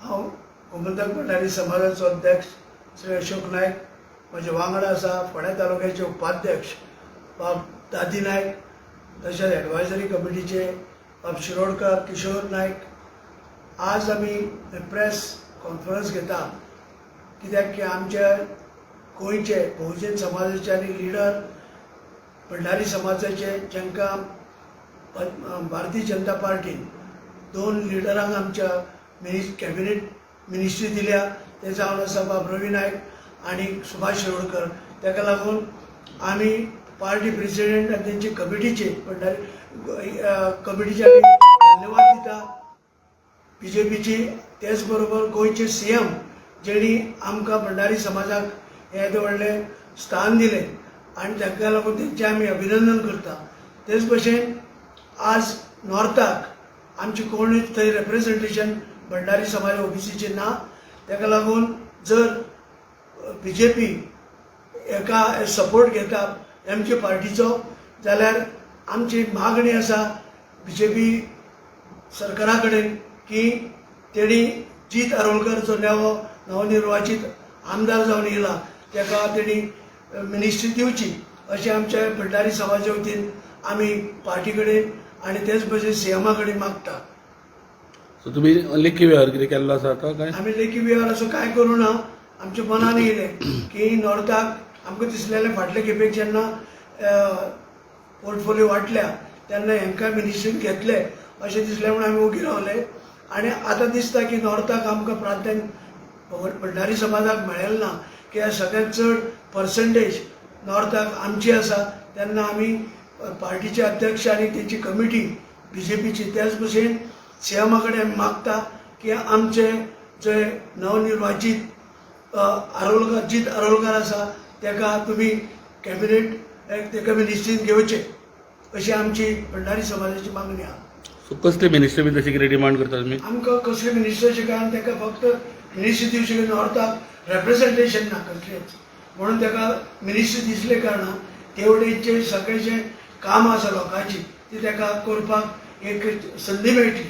हांव गोमंतक भंडारी समाजाचो अध्यक्ष श्री अशोक नायक. म्हजे वांगडा आसा फोंड्या तालुक्याचे उपाध्यक्ष बाब दादी नायक, तशेंच एडवायजरी कमिटीचे बाब शिरोडकर, किशोर नायक. आज आमी प्रेस कॉन्फरन्स घेता कित्याक की आमच्या गोंयचे बहुजन समाजाचे आनी लिडर भंडारी समाजाचे, जांकां भारतीय जनता पार्टीन दोन लिडरांक आमच्या कॅबिनेट मिनिस्ट्री दिल्या, ते जावन आसा बाब रवी नायक आनी सुभाष शिरोडकर. ताका लागून आमी पार्टी प्रेसिडेंट आनी तेंची कमिटीचे, भंडारी कमिटीचे आमी धन्यवाद दिता बीजेपीची. तेच बरोबर गोंयचे सीएम, जेणी आमकां भंडारी समाजाक हें येदें व्हडलें स्थान दिलें आनी ताका लागून तेंचें आमी अभिनंदन करता. तेच भशेन आज नॉर्थाक आमची कोणूच थंय रेप्रेझेंटेशन भंडारी समाज ओबीसीचे ना. ताका लागून जर बीजेपी एका सपोर्ट घेता एमके पार्टीचो जाल्यार आमची मागणी आसा बीजेपी सरकारा कडेन की तेणी जीत आरोलकर, जो नवो नवनिर्वाचित आमदार जावन येयला, ताका तेणी मिनिस्ट्री दिवची, अशें आमच्या भंडारी समाजा वतीन आमी पार्टी कडेन आनी तेच भशेन सीएमा कडेन मागता. सो तुमी लेखी व्यवहार कितें केल्लो आसा आतां काय? आमी लेखी व्यवहार असो कांय करूं ना. आमच्या मनान येयलें की नॉर्थाक आमकां दिसलेलें, फाटले खेपेक जेन्ना पोर्टफोलियो वांटल्या तेन्ना हेंकां मिनिस्ट्रीन घेतले अशें दिसलें म्हूण आमी ओगी रावले. आनी आतां दिसता की नॉर्थाक आमकां प्राधान्य भंडारी समाजाक मेळ्ळें ना, कित्याक सगळ्यात चड पर्संटेज नॉर्थाक आमची आसा. तेन्ना आमी पार्टीचे अध्यक्ष आनी तेंची कमिटी बीजेपीची, त्याच भशेन सीएमा कडेन आमी मागता की आमचे जे नवनिर्वाचित आरोलकर, जीत आरोलकर आसा, ताका तुमी कॅबिनेट, ताका मिनिस्ट्रीन घेवचे, अशी आमची भंडारी समाजाची मागणी आहा. सो कसली मिनिस्ट्री बी तशी कितें डिमांड करता तुमी? आमकां कसले मिनिस्टराचे कारण ताका फक्त मिनिस्ट्री दिवची की नॉर्थाक रेप्रेझेंटेशन ना कसलेच, म्हणून ताका मिनिस्ट्री दिसले कारणान तेवटेचे सगळे जे कामां आसा लोकांची ती ताका करपाक एक संदी मेळटली.